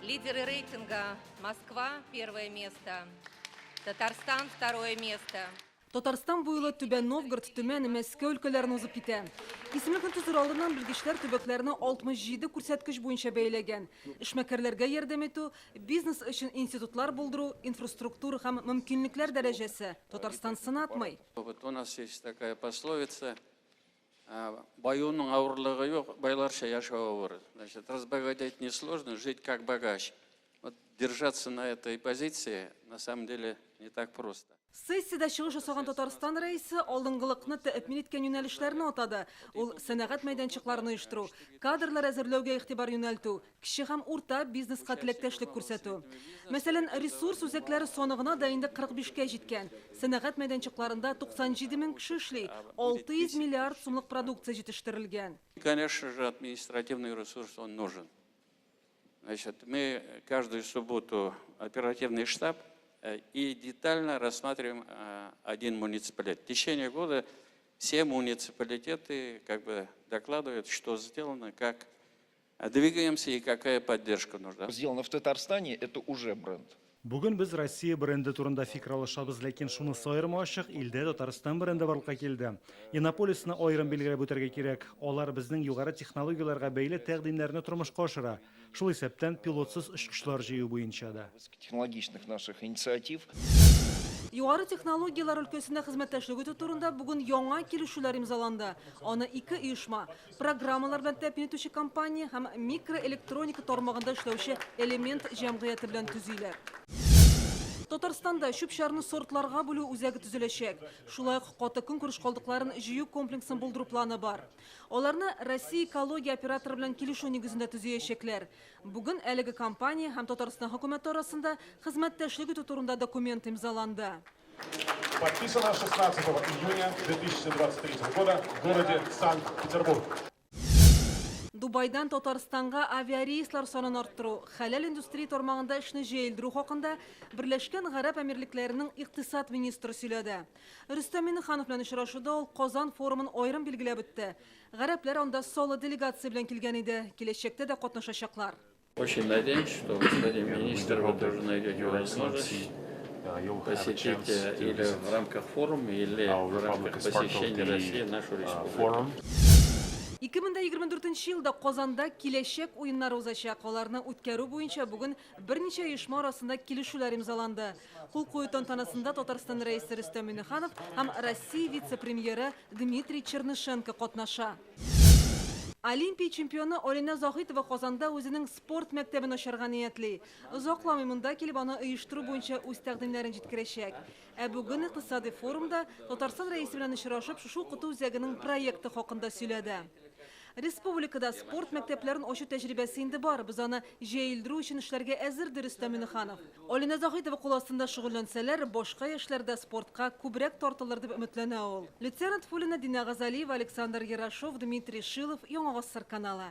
Лидеры рейтинга: Москва — первое место, Татарстан — второе место. Татарстан бу юлы Түбән Новгород, Төмән, Мәскәү өлкәләрен узып китә. Исемлекне төзер алдыннан белгечләр төбәкләрне 67 күрсәткеч буенча бәяләгән. Эшмәкәрләргә ярдәм итү, бизнес өчен институтлар булдыру, инфраструктура һәм мөмкинлекләр дәрәҗәсе, Татарстан сынатмый. Вот у нас есть такая пословица: баюның авырлыгы юк, байларча яшәү авыр. Значит, разбогатеть несложно, жить как богач. Вот держаться на этой позиции на самом деле не так просто. Сессиядә чыгыш ясаган Татарстан Рәисе алдынгылыкны тәэмин иткән юнәлешләрне атады. Ул сәнәгать мәйданчыкларын оештыру, кадрлар әзерләүгә игътибар юнәлтү, кече һәм урта бизнеска теләктәшлек күрсәтү. Мәсәлән, ресурс үзәкләре саны гына да инде 45кә җиткән. Сәнәгать мәйданчыкларында 97 мең кеше эшли, 600 миллиард сумлык продукция җитештерелгән. Конечно же, административный ресурс, он нужен. Значит, мы каждую субботу оперативный штаб и детально рассматриваем один муниципалитет. В течение года все муниципалитеты как бы докладывают, что сделано, как двигаемся и какая поддержка нужна. Сделано в Татарстане, это уже бренд. Бүген без Россия бренды турында фикер алышабыз, ләкин шунысы аермачык, илдә Татарстан бренды барлыкка килде. Иннополисны аерым билгеләп үтәргә кирәк. Алар безнең югары технологияләргә бәйле тәкъдимнәрне тормышка ашыра. Шул исәптән пилотсыз очкычлар җыю буенча да. Высокотехнологичных наших инициатив. Югары технологияләр өлкәсендә хезмәттәшлек итү турында бүген яңа килешүләр имзаланды. Аны ике оешма, программалар белән тәэмин итүче компания һәм микроэлектроника тармагында эшләүче Элемент җәмгыяте белән төзиләр. Татарстанда чүп-чарны сортларга бүлү үзәге төзеләчәк. Шулай ук каты көнкүреш калдыкларын җыю комплексын булдыру планы бар. Аларны Россия экология операторы белән килешү нигезендә төзиячәкләр. Бүген әлеге компания һәм Татарстан хөкүмәте арасында хезмәттәшлек итү турында документ имзаланды. Подписано 16 июня 2023 года в городе Санкт-Петербург. Дубайдан Татарстанга авиарейслар санын арттыру, хәләл индустрия тармагында эшне җәелдерү хакында Берләшкән Гарәп Әмирлекләренең икътисад министры сөйләде. Рөстәм Миңнеханов белән очрашуда ул Казан форумын аерым билгеләп үтте. Гарәпләр анда соло делегация белән килгән иде, киләчәктә дә катнашачаклар. Очень надеюсь, что, господин министр, вы тоже найдете возможность посетить или в рамках форума, или в рамках посещения России нашу республику. 2024 елда Казанда Киләчәк уеннары узачак. Аларны үткәрү буенча бүген берничә оешма арасында килешүләр имзаланды. Кул кую тантанасында Татарстан Рәисе Рөстәм Миңнеханов һәм Россия вице-премьеры Дмитрий Чернышенко катнаша. Олимпия чемпионы Алинә Заһитова Казанда үзенең спорт мәктәбен ачарга ниятли. Озакламый монда килеп аны оештыру буенча үз тәкъдимнәрен җиткерәчәк. Ә бүген икътисади форумда Татарстан Рәисе белән очрашып, шушы укыту үзәгенең проекты хакында сөйләде. Республикада спорт мәктәпләрен ачу тәҗрибәсе инде бар. Без аны җәелдерү өчен эшләргә әзер, ди Рөстәм Миңнеханов. Алинә Заһитова кул астында шөгыльләнсәләр, башка яшьләр дә спортка күбрәк тартылыр дип өметләнә ул. Люция Нотфуллина, Динә Газалиева, Александр Ярошов, Дмитрий Шилов, Яңа Гасыр каналы.